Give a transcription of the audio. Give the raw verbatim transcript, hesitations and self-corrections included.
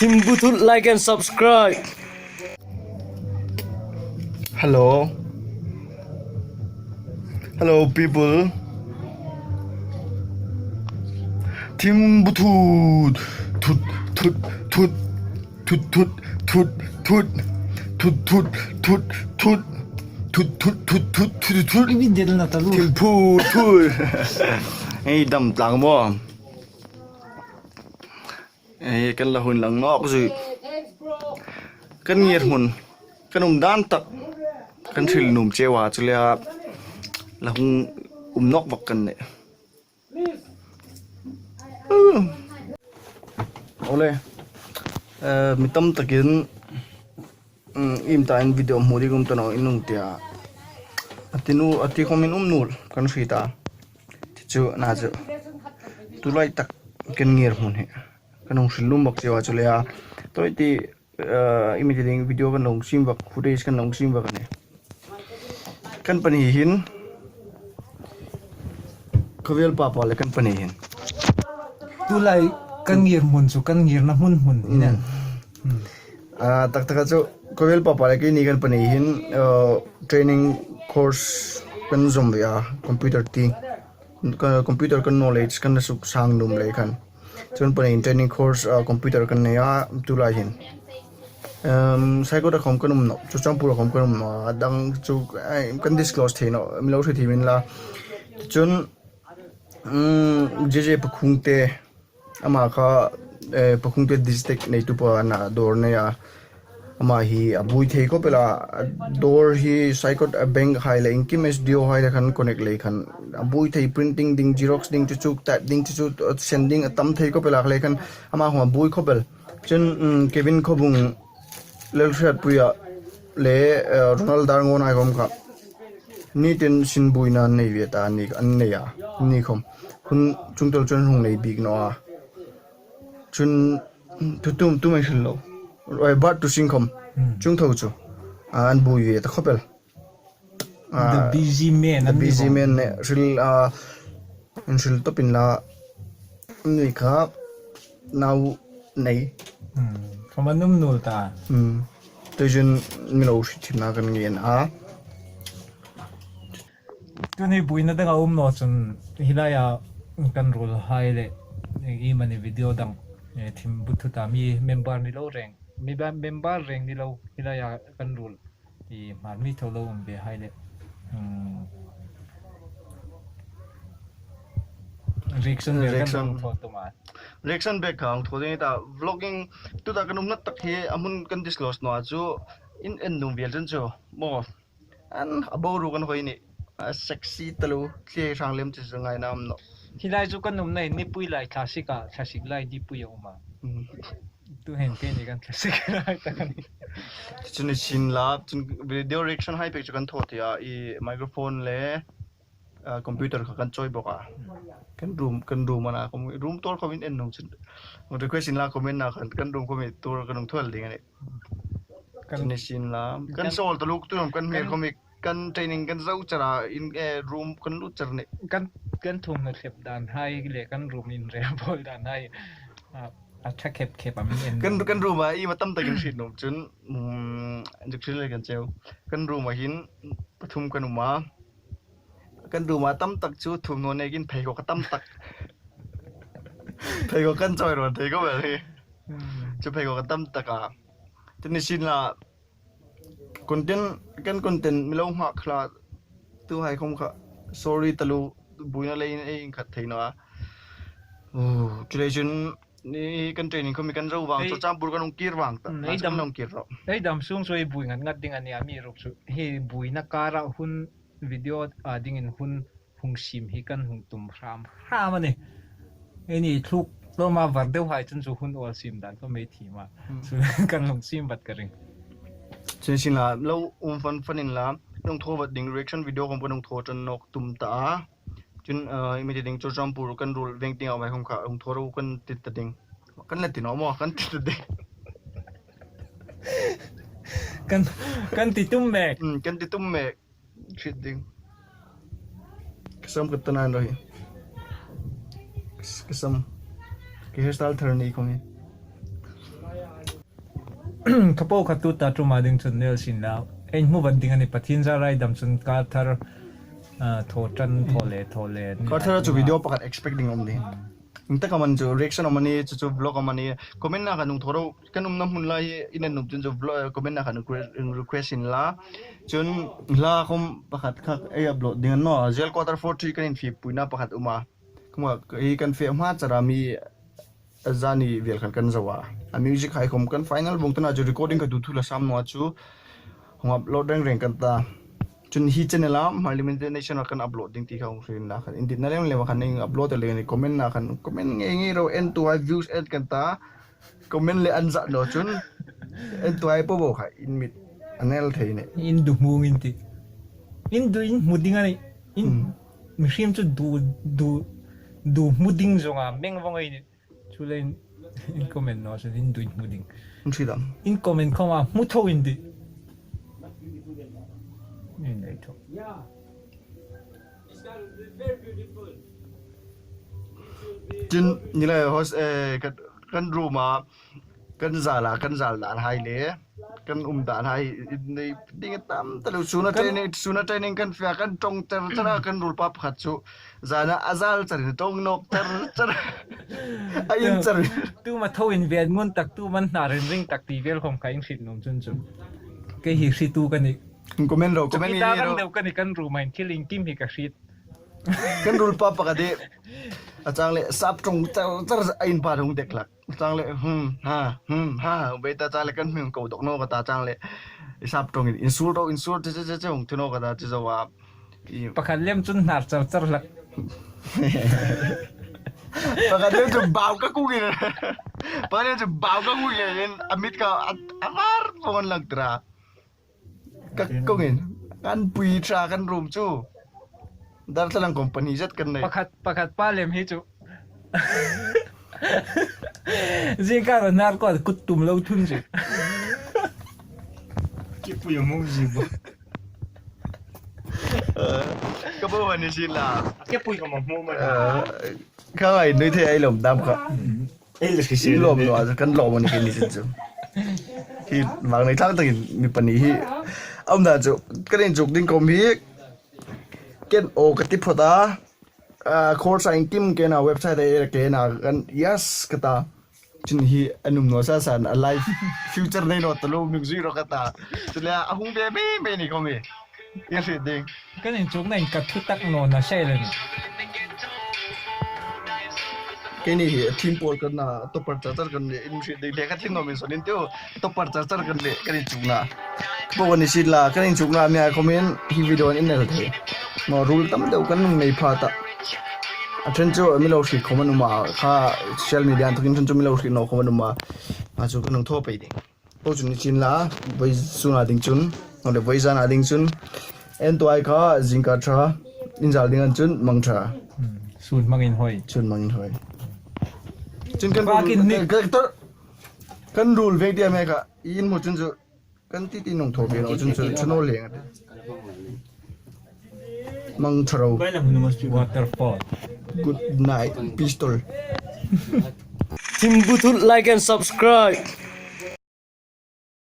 Thim bu thut, like and subscribe. Hello. Hello, people. Thim bu thut. Thut, thut, thut. Thut, thut, thut, thut. Thut, thut, thut, thut. Thut, thut, thut, thut, thut, thut. Ibi del na talu. Thil phut, phut. Ei, dam tlang maw. Ei, kan la hun lang nawk zui. Kan ngir hmun, kan um dan tak, kan hril nuom cheu a, chu le a, la hung um nawk bawk kan nih. Ole, eh, mi tam takin, mm, im ta in video hmu ding um ta naw in hung tia. A ti nu, a ti khawm in um nuol, kan hriet a. Ti chu, na chu. Tulai tak kan ngir hmun hi. Kan hung hril nuom bawk cheu a, chu le a. Tawi ti, eh, i mi ti ding video kan lo siem bawk, footage kan lo siem bawk a nih. Kan pahni hin, Khawvel Papa le kan pahni hin. Tulai kan ngir hmun chu, kan ngirna hmun hmun hi nih. Hmm. Hmm. Ah, tak taka chu, Khawvel Papa le keini kan pahni hin, eh, training course kan zawm ve a, computer ti. Ka, computer kan knowledge kan la suk sang nuom lei khan. Chun pahni hin training course, ah, computer kan nei a, tulai hin. Em, Saikot-a khawm kan um nawh, Churachandpur-a khawm kan um nawh, a dang chu, ai, kan disclose thei nawh, mi lo hre thei min la. Chun, mm, J J Pakhungte, ama kha, eh, Pakhungte district neitu pa a na, dawr nei a. Ama hi a buoi thei khawp el a, a dawr hi Saikot-a bank hai le, inkim S D O hai le khan connect lei khan, a buoi thei, printing ding, xerox ding, chu chu type ding, chu chu, uh, send ding, a tam thei khawp el a, kha le khan ama khawm a buoi khawp el. Chun, um, Kevin Khawbung, Lalhriatpuia le, uh, Ronald Darngawn hai khawm kha, nitin sin buoina an nei ve ta, an ni, an nei a, ni khawm. Hun chungtel chun hung nei bik naw a. Chun, tu, tu, tu mai hril lo. Oi, Bat tu sing khawm. Hmm. Chung tho chu. A, an buoi ve ta khawp el. A, The Busy Man, the an ni Busy khawm. Man ne, hril, a, an hril tawp in la. Ni kha, nau nei. Hmm. Khawm an um nuol ta. Hmm. Tuhin mi lo hriet thimna kan ngên a. Tuni buoina dang a um naw chun hi laia kan ruol hai le, i mani video dang, eh, thim bu thuta mi member ni lo reng, mi ba, member reng ni lo hi laia kan ruol, i Hmar mi tho lo um ve hai le, um, reaction ve kan reaction. Lo thaw tum a. Reaction bek kha hung thaw ding ta, vlogging tuta kan umna tak hi a hmun kan disclose naw a chu in en nuom vel chun chu maw. An, a boruok an hoi ni. A sexy taluo, thli hrang lem chi chu ngaina um naw. Hi lai chu kan umna hin nipui lai, thlasik a, thlasik lai nipui a um a. Mm. Tu hin keini kan thlasik lai ta kan. Chu ni sin la, chun video reaction hai pek chu kan thaw thei a, i microphone le, a, computer kha kan chawi bawk a. Kan room, kan room a na, khawm, room tour khawm in en nuom chun. Request in la comment na khan, kan room khawm in tour kan hung thaw el ding a nih. Kan, chu ni sin la, kan, kan sawl taluo tu kan hmel kan khawm hi, kan training kan zo char a, in, eh, room kan lut char nih. Kan, kan thungna thlep dan hai le kan room inrel bawl dan hai, a, a ṭha khep khep a min en. Kan, kan room a i ma tam takin hriet nuom chun, um, indik hril le kan cheu. Kan room a hin pathum kan um a. Kan room a tam tak chu thum naw nekin pheikhawk a tam tak. Pheikhawk kan chawi rawn thei khawp el hi. Hmm. Chu pheikhawk a tam tak a. Chu ni sin la, content, kan content mi lo nghak hla, tuhai khawm kha, sorry taluo, buoina leiin ei inkhat thei naw a. Oh, chu le chun, ni kan training khawm hi kan zo vang, ei, Churachandpur kan hung kir vang ta, hmm, ei dam, kan hung kir rawh. Ei dam sung chu ei buoi ngat ngat ding a nih a, amiruokchu hi buoina kara hun video a dingin hun hung siem hi kan hung tum hram hram a nih. Eini thluk hlawma var deu hai chun chu hun awl siem dan khawm ei thiem a. Hmm. Chu kan hung siem vat ka ring. Chu ni sin la, lo um fan fan in la, hung thaw vat ding reaction video khawm kan hung thaw ṭan nawk tum ta a. Chun, eh, i mi ti ding Churachandpur kan ruol veng tieng a um hai khawm kha hung thaw ro kan ti ta ding. Kan la ti naw maw, kan ti ta ding. Kan, kan ti tum mek. Hmm, kan ti tum mek. Hriet ding. Ka sam ka ta nain ro hi. Ka sam. Ka hairstyle thar nei khawm hi. Kha po kha tuta ṭuma ding chun nel sin la. Ei hmu vat ding a nih, Pathien zara ei dam chun Carter, ah, thaw ṭan, thaw le, thaw le. Carter chu video pakhat expect ding um ding. Intak a man chu reaction amanih, chu chu vlog amanih. Comment-na khan hung thaw ro, kan umna hmun lai hi in an um chun chu vlog, comment-na khan request, request inla. Chun hla khawm pakhat kha ei upload ding a ni naw. Jail Quarter four three kan infieppuina pakhat um a. Khawma hi kan fe hma chara mi a zani vel khan kan zo a. A music hai khawm kan final vawng tana chu recording ka duthuk la sam naw a chu hung upload reng reng kan ta. Chun hi channel-a Hmar Limited Nation-a kan upload ding ti kha hung hrilna khan inditna lem lem khan in upload a le ni, comment-na khan comment ngei ngei ro, entuhai views en kan ta. Comment le an zat naw chun entuhai po po kha in mit a nel thei ni. In du hmu ngin ti. In du in hmu ding a nih. In Hmm. mihriem chu du, du, du hmu ding zonga meng vawng ei nih. Chuleiin in comment naw chun in du in hmu ding. Hung hriet am? In comment khawma hmu tho in ti. In nei tho. Tin, ni le host, eh, kan, kan room-a, kan zala, kan zal dan hai le, kan um dan hai, in nei ding tam ta lo, suna training, suna training kan fe a, kan ṭawng char char a, kan ruolpa pakhat chu. Zana a zal charin ṭawng nawk char char. A in char. Tuma tho in ven ngun tak, tuma hnar in ring tak ti vel khawm kha in hriet nuom chun chu. Kei hi hrietu ka nih. Comment ro, comment ni ro. Kan deu ka nih, kan room-a in thil iengkim hi ka hriet. Kan ruolpa pakhat hi a chang le sap ṭawng char char a in pa hung dek hlak. Chang le, hmm, ha, hmm, ha, bei ta chang le kan hming ko dok naw ka ta chang le. I sap ṭawng in, insult ro, insult che, che, che, che, hung thu naw ka ta, che zo a. I pakhat lem chun hnar char char hlak. Pakhat lem chu bau ka kung in. Pakhat lem chu bau ka kung in, a mit kha a, a var pon lang tra. Ka kung in, kan pui ṭha kan room chu. Darthlalang company zet kan nei. Pakhat, pakhat pa lem hi chu. Zingkar a hnar ko kut tum lo thun chu. Ke pui a mo zi bo. Ka bo han ni si la. Ke pui ka mo mo ma. Ka ngai nui the ai lawm dam kha. Ei le si si. Lawm lo, kan lawm a ni, kan ni si chu. Hi vang nei thlang takin mi pahni hi. Am da chu, kan inchuk ding khawm hi. Ken o ka ti phawt a. Ah, course a iengkim ken a website a er ken a kan yes ka ta. Chun hi a nuom naw sa san a life future nei naw ta lo mi zui ro ka ta. Chu le a hung ve me me ni khawm hi. I hriet ding. Kan inchukna in ka thu tak naw na sei le ni. Keini hi a thim pawl kan na, topper char char kan ni, in hriet ding le ka thim naw min sawn in tiu, topper char char kan ni, kan inchukna. Bo kan ni si la, kan inchukna mi a comment hi video in nei thei. Naw ruol tam deu kan nei pha ta. A ṭhen chu mi lo hriet khawm an um a, kha social media inthokin ṭhen chu mi lo hriet naw khawm an um a. A chu kan hung thaw pei ding. Bo chun ni chin la, voi suna ding chun, naw le voi zana ding chun. Entuhai kha, zingkar ṭha, in zal ding an chun, mang ṭha. Hmm, sun hmangin hoi. Sun hmangin hoi. Chun kan ruol, kan, kan, kan ruol veng ti a mi kha, in hmu chun chu, kan ti ti nong thaw ve naw chun chu, chu naw leng. Mang ṭha ro. Waterfall. Good night, pistol. Thim bu thut, like and subscribe.